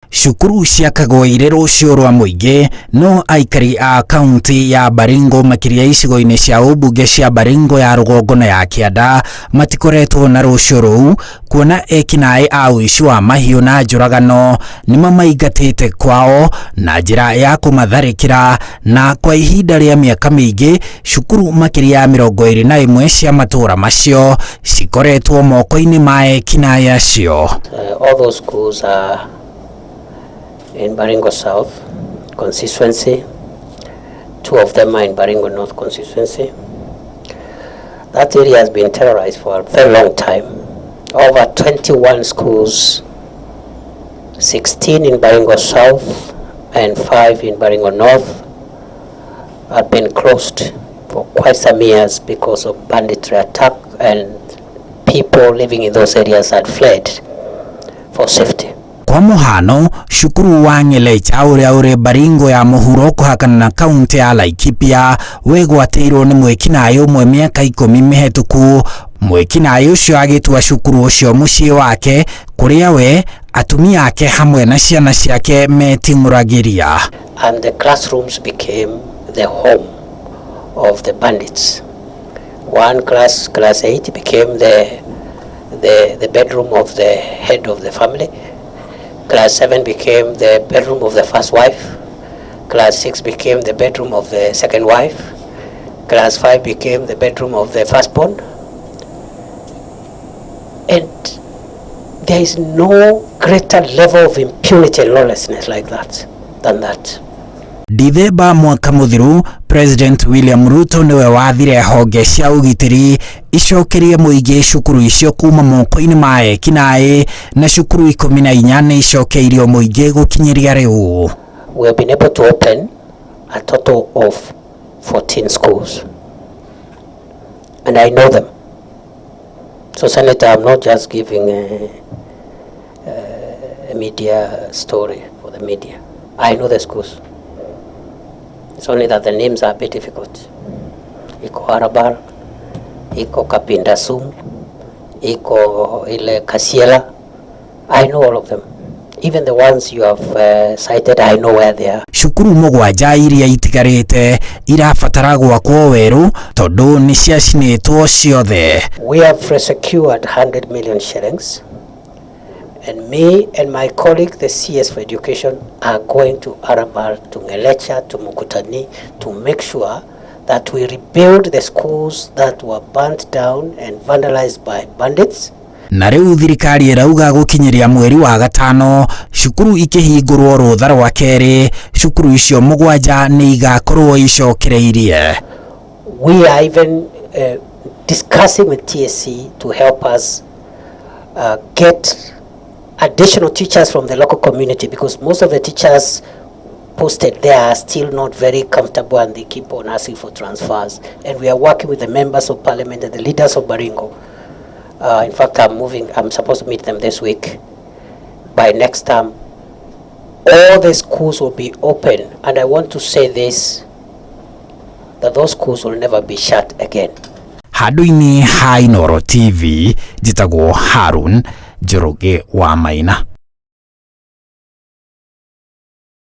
Cukuru ciakagwo irĩ rũciũ rwa mũingĩ, no aikari a kaunti ya Baringo, makĩria icigo-inĩ cia ũmbunge cia Baringo ya rũgongo na ya kĩanda, matikoretwo na rũciũ rũu, kuona ekinaĩ a ũici wa mahiũ na njũragano nĩmamaingatĩte kwao na njĩra ya kũmatharĩkĩra. Na kwa ihinda rĩa mĩaka mĩingĩ, cukuru makĩria ya 21 cia matũũra macio cikoretwo moko-inĩ ma ekinaĩ acio. All those schools are in Baringo South constituency. Two of them are in Baringo North constituency. That area has been terrorized for a very long time. Over 21 schools, 16 in Baringo South and 5 in Baringo North, have been closed for quite some years because of banditry attack, and people living in those areas had fled for safety. Kwa mũhano, cukuru wa Ng'elecha ũrĩa ũrĩ Baringo ya mũhuro kũhakana na kaunti ya Laikipia wĩgwatĩirwo nĩ mwĩkinaĩ ũmwe mĩaka 10 mĩhetũku. Mwĩkinaĩ ũcio agĩtua cukuru ũcio mũciĩ wake, kũrĩa we, atumia ake hamwe na ciana ciake meting'ũragĩria. And the classrooms became the home of the bandits. One class, class 8, became the bedroom of the head of the family. Class 7 became the bedroom of the first wife. Class 6 became the bedroom of the second wife. Class 5 became the bedroom of the firstborn. And there is no greater level of impunity and lawlessness like that than that. Dithemba mwaka mũthiru, President William Ruto nĩwe wathire honge cia ũgitĩri icokerie mũingĩ cukuru icio kuma moko-inĩ ma ekinaĩ, na cukuru 14 nĩ icokeirio mũingĩ gũkinyĩria rĩu. We have been able to open a total of 14 schools. And I know them. So, Senator, I'm not just giving a media story for the media. I know the schools. It's only that the names are a bit difficult. Iko Arabal, iko Kapindasum, iko ile Kasiela. I know all of them. Even the ones you have cited, I know where they are. Cukuru mũgwanja iria itigarĩte irabatara gwakwo werũ tondũ nĩ ciacinĩtwo ciothe. We have secured 100 million shillings, and me and my colleague, the CS for Education, are going to Arabal, to Ng'elecha, to Mukutani, to make sure that we rebuild the schools that were burnt down and vandalized by bandits. Na rĩu thirikari ĩrauga gũkinyĩria mweri wa gatano, cukuru ikĩhingũrwo rũtha rwa kerĩ, cukuru icio mũgwanja nĩ igakorwo icokereirie. We are even discussing with TSC to help us get additional teachers from the local community, because most of the teachers posted there are still not very comfortable and they keep on asking for transfers. And we are working with the members of parliament and the leaders of Baringo. In fact, I'm moving, I'm supposed to meet them this week. By next time, all the schools will be open. And I want to say this, that those schools will never be shut again. Handũ-inĩ ha Inooro TV, njĩtagwo Harun Njoroge wa Maina.